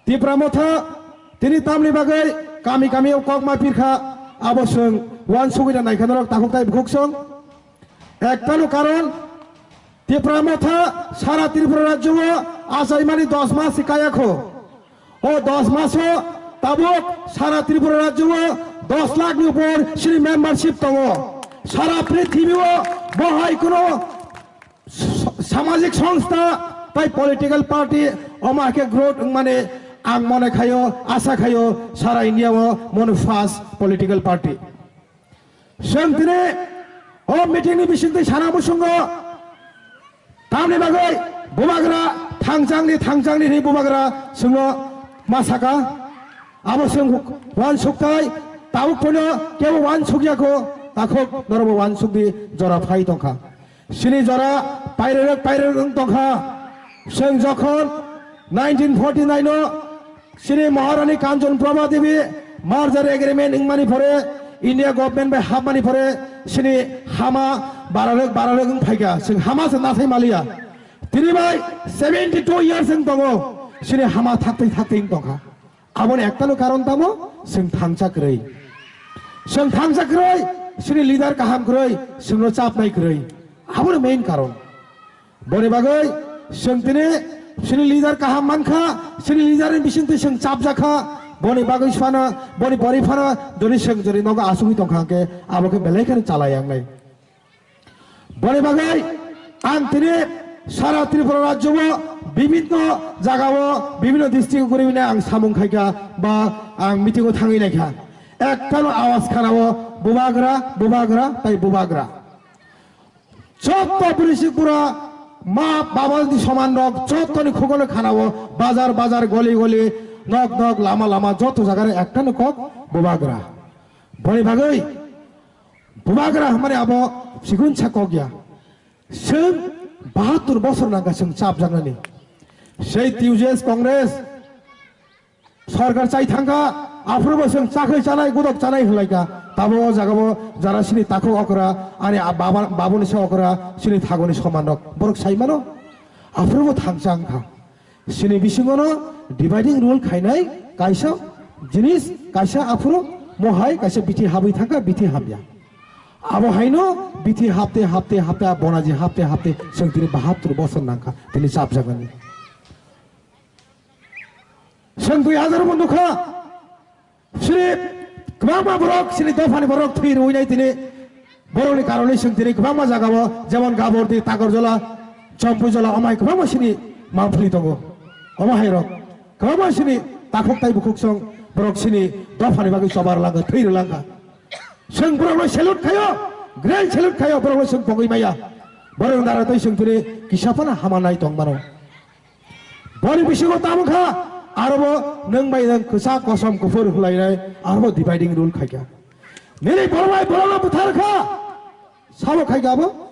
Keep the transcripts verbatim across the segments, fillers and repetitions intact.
Tipra Motha tini tamni bagwi kami kami o kok ma pirkha, abo chwng uansugwi da naikha norok takhuk tai bukhuk chwng. Ektano karon, Tipra Motha sara Tripura rajyo o achaimani dos mas se kaya kho. O dos maso tabuk sara Tripura rajyo o dos lakh ni upor chini membership tongo. Sara prithibi o bo hai kuno sa-, samajik songstha tai political party omo hai khe growth wngmani ang mone khaio, asa khaio, sara India o mono first political party. Chwng tini o meeting ni bisingtwi sana muchungo tamni bagwi bubagra thangchangni thangchangni hwnwi bubagra chwngno ma saka. Abo chwng uansukthai tabuk phano kebo uansukya kho, takhuk norokbo uansukdi jora phai tongkha. Chini jora pairwrwk pairwrwk wng tongkha. Chwng jokhon nineteen forty nine o chini Maharani Kanchan Prabha Devi merger agreement wngmani pore, India government bai hapmani pore chini hama bararwk bararwk wng phaikha. Chwng hama se nathai maliya. Tini bai seventy two years wng tongo, chini hama thaktwi thaktwi wng tongkha. Aboni ektano karon tamo, chwng thangcha kwrwi. Chwng thangcha kwrwi, chini leader kaham kwrwi, chwngno chapnai kwrwi. Abono main karon. Boni bagwi chwng tini chini leader kaham mankha, chini leader ni bisingtwi chwng chapjakha. Boni bagwi phano, boni bori phano, jodi chwng jodi nogo asugwi tongkha hwnkhe, abo khe belai kheno chala yangnai. Boni bagwi ang tini sara Tripura rajyo o bibinno jaga o bibinno district o guri bini ang samung khaikha ba ang meeting o thangwi naikha. Ektano awas khanao bubagra, bubagra, tai bubagra. Jotto bwrwi sikbura ma baba ni soman rok jottoni khukolo khanao bazar bazar goli goli nok nok lama lama jotto jaga o ektano kok bubagra. Boni bagwi Bubagra hwnmani abo sigun sa kok ya. Chwng bahattur bosor nangkha chwng chapjaknani. Sei T U J S Congress sorkar chai thangkha, aphuru bo chwng chakhwi chanai, godok chanai hwnlaikha. Tabo o jaga bo jara chini takhuk okra, ani a baba, babuni se okra, chini thaguni soman rok. Borok sai mano, aphuru bo thangcha wngkha. Chini bisingono dividing rule khainai kaisa jinis, kaisa aphuru mohai kaisa bithi habwi thangkha, bithi habya. Abo haino bithi hapte, hapte, hapte, a bonaji hapte, hapte, chwng tini bahattur bosor nangkha, tini chapjaknani. Chwng dui hazar bo nukha, Chini kwbangma borok, chini dophani borok thwi rwinai tini borokni karonwi chwng tini kwbangma jagao, jemon Gabordi, Takorjola, Chompuijola, omo hai kwbangma chini mangpili tongo. Omo hai rok kwbangma chini takhuk tai bukhuk song borok chini dophani bagwi chobar langkha, thwi rwlangkha. Chwng borokno salute khaio, grand salute khaio, borokno chwng pogwi maya. Borokni dara twi chwng tini kisa phano hama nai tong mano. Boni bisingo tamo kha, aro bo nwng bai nwng kwchak kosom kuphur hwlainai, aro bo dividing rule khaikha. Nini borok bai borokno buthar kha, sabo khaikha abo.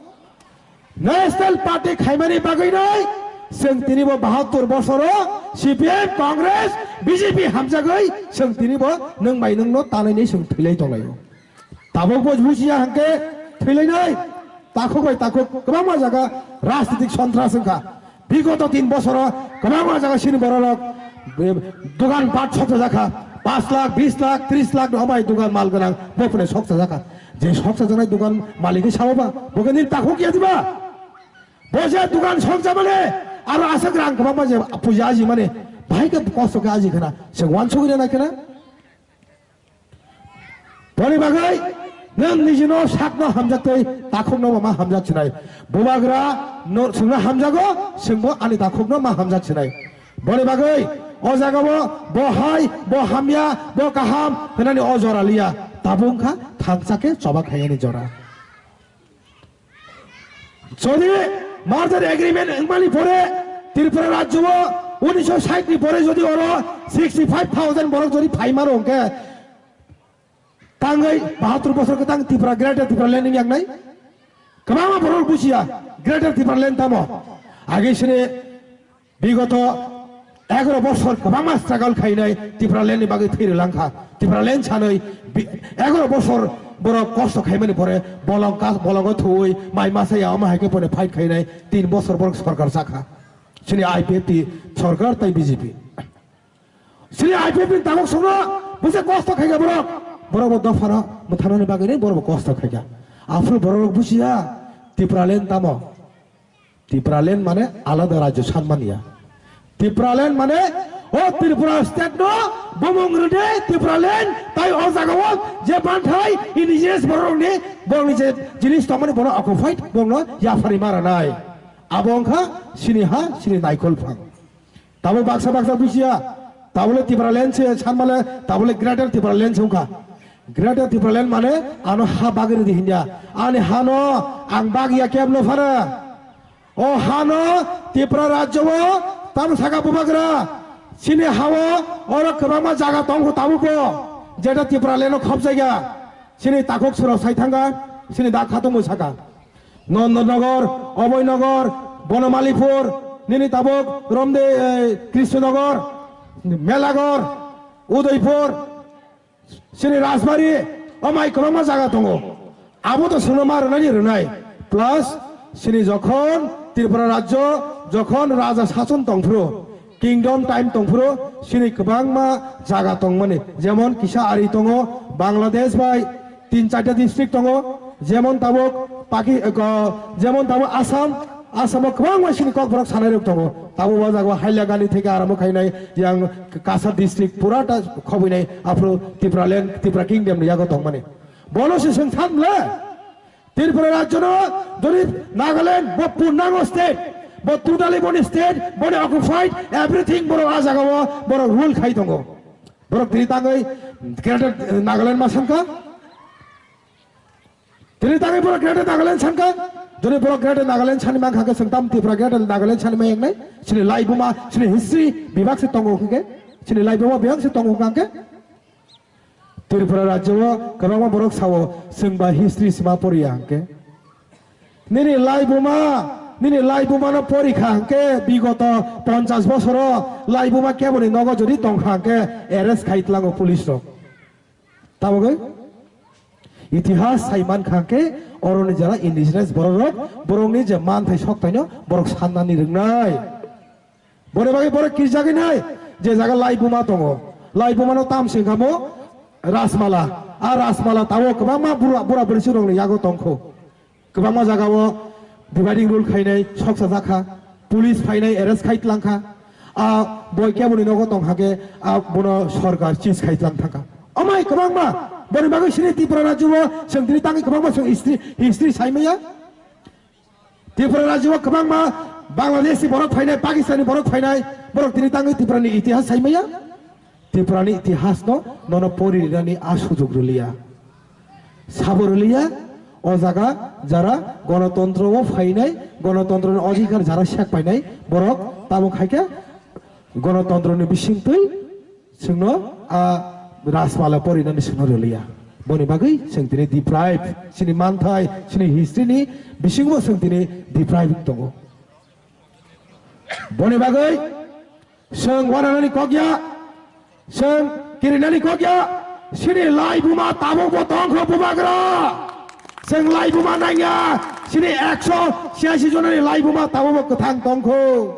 National Party khaimani bagwi nai, chwng tini bo bahattur bosoro C P M, Congress, B J P hamjagwi, chwng tini bo nwng bai nwngno tanwi ni chwng thwilai tonglaio. Tabuk bo bujiya hwnkhe thwilainai. Takhuk bai takhuk kwbangma jaga rajnitik sontras wngkha. Bigoto tin bosoro kwbangma jaga chini bororok, eh, dogan pat soksa jakha. Panch lakh, bis lakh, tris lakh ni omai dogan mal gwnang bo phone soksa jakha. Je soksa jaknai dogan malik sao ba, bo khe nini takhuk ya diba? Bo je dogan soksa mane aro aswk rang kwbangma je puja aji mane bahai khe kosto khe aji khana. Se wansugwi rwnai khana. Boni bagwi nwng nijino sakno hamjak tei takhukno bo ma hamjak sinai. Bubagra no chwngno hamjago, chwngbo ani takhukno ma hamjak sinai. Boni bagwi o jagao bo hai, bo hamya, bo kaham hwnani o jora liya. Tabuk wngkha thangcha khe choba khaiyani jora. Jodi merger agreement wngmani pore Tripura rajyo o unisho sait ni pore jodi oro sixty five thousand borok jodi phaimano hwnkhe tangwi bahattur bosor kwtang Tripura Greater Tripura Land wngya wngnai? Kwbangma borok bujiya Greater Tripura Land tamo. Age sini Bigoto egaro bosor kwbangma struggle khainai Tipraland ni bagwi thwi rwlangkha. Tipraland sanwi bi-, egaro bosor borok kosto khaimani pore bolong kas-, bolongo thuwi mai masa ya omo hai khe pore fight khainai tin bosor borok sorkar chakha. Chini I P F T sorkar tai B J P. Sri I P F ni tabuk songno bwse kosto khaikha borok. Borok bo dophano mwthanani bagwi ni borok bo kosto khaikha. Aphuru borok rok bujiya Tipraland tamo. Tipraland mane alada rajyo sanmaniya. Tipraland mane o Tripura state no bumung rwde Tipraland tai o jaga o je banthai indigenous borok ni borok ni je jinis tongmani bono occupied borok no yapharwi maranai. Abo wngkha sini ha sini naikol phang. Tabuk baksa baksa bujiya, tabule Tipraland se sanmale, tabule Greater Tipraland se wngkha. Greater Tipraland mane ano ha bagri di hinya. Ani hano ang bagiya keblo phara. O hano Tripura rajyo o tamo saka bubagra. Sini hao oro kwbangma jaga tongkho tabuko. Jeta Tipraland o khobjaiga. Sini takhuk suro sai thanga, sini dak khatung saka. Nondonogor, Oboynagar, Bonomalipur, nini tabuk Romde, eh, Krishnanagar, Melagar, Udaipur, sini Rajbari, amai kwbangma jaga tongo. Abo to sono ma rwnani rwnai. Plus, sini jokhon Tripura rajyo, jokhon raja sason tongphuru, kingdom time tongphuru, sini kwbangma jaga tongmani. Jemon kisa ari tongo, Bangladesh bai tin charta district tongo, jemon tabuk Paki-, eh, ko-, jemon tabuk Assam, Assam o kwbangma sini kokborok sanai rok tongo. Tabuk o jaga o Hailakandi theke aramo khainai yang Kachar district pura ta khobwinai aphuru Tipraland, Tripura kingdom ni yago tongmani. Bono se sengtham le. Tripura rajyo no jodi Nagaland bo purnango state, bo totally boni state, boni occupied, everything borok a jaga o borok rule khai tongo. Borok tini tangwi Greater Nagaland ma sankha? Tini tangwi borok Greater Nagaland sankha? Jodi borok Greater Nagaland sani mankha khe, sengtam Tripura Greater Nagaland sani ma yangnai? Sini laibuma, sini history bibak se tongo hwnkhe? Sini laibuma bibak se tongo hwnkhe? Tripura rajyo o kwbangma borok sao, chwng ba history sima poriya hwnkhe. Nini laibuma, nini laibuma no porikha hwnkhe, bigoto ponchash bosoro laibuma keboni nogo jodi tongkha hwnkhe, arrest khai tlango police rok. Tabogwi itihas sai mankha hwnkhe, oroni jara indigenous borok rok, borokni je manthai soktaino borok sannani rwngnai. Boni bagwi borok kirjagwi nai, je jaga laibuma tongo. Laibuma no tam se wngkha mo Rajmala. A Rajmala tao kwbangma bura, bura bwrwi rokni yago tongkho. Kwbangma jaga o dividing rule khainai soksa jakha. Police phainai arrest khai tlangkha. A boi keboni nogo tongkha khe a bono sorkar chis khai tlang thangkha. Amai kwbangma boni bagwi sini Tripura rajyo o chwng tini tangwi kwbangma chwng history, history saimaya. Tripura rajyo o kwbangma Bangladesh ni borok phainai, Pakistan ni borok phainai, borok tini tangwi Tripura ni itihas saimaya. Tripura ni itihas no nono pori rinani a sujog rwliya. Sabo rwliya, o jaga jara gonotontro o phainai, gonotontro ni odhikar jara sek painai, borok tamo khaikhe gonotontro ni bisingtwi Chwngno a Rajmala porinani chwngno rwliya. Boni bagwi chwng tini deprive, chini manthai, chini history ni bisingo chwng tini deprive wng tongo. Boni bagwi chwng wananani kok ya, chwng kirinani kok ya, chini laibuma tabukbo tongkho bubagra. Chwng laibuma nangya, chini ekso chiyasi jonani laibuma tabukbo kwthang tongkho.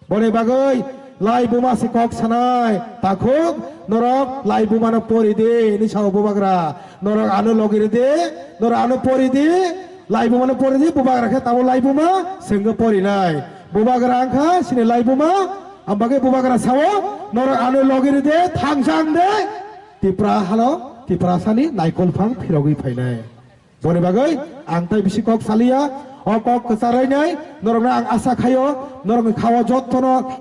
Boni bagwi laibuma se kok sanai, takhuk norok laibuma no pori di, hinwi sao bubagra. Norok ano logi ridi, norok ano pori di, laibuma no pori di, bubagra khe tamo laibuma, chwngno porinai. Bubagra wngkha chini laibuma, ambagwi bubagra sao, norok ano logi ridi, thangsang de, Tipra halo, Tiprasani naikol phang phirogwi phainai. Boni bagwi ang tai bisi kok saliya, o kok kwcharwi nai norokno ang asa khaio, norokni khao jottono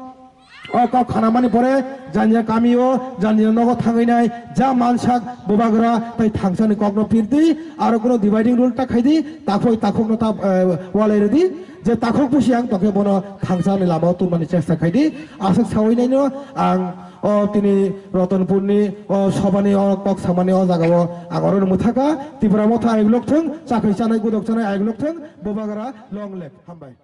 o kok khanamani pore janja kamio, janja nogo thangwi nai ja mansak bubagra tai thangsani kokno pirdi, aro kuno dividing rule ta khaidi, takhoi takhokno ta, eh, walai rwdi, je takhok busi ang tongkhe bono thangsani lamao tubumani chesta khaidi, aswk sawi naino ang O tini Ratanpurni o sobani o kok samani o jagao ang oro mwthaka, Tipra Motha ayuk lokthwng, chakhwi chanai gudok chanai ayuk lokthwng, bubagra long live. Hambai.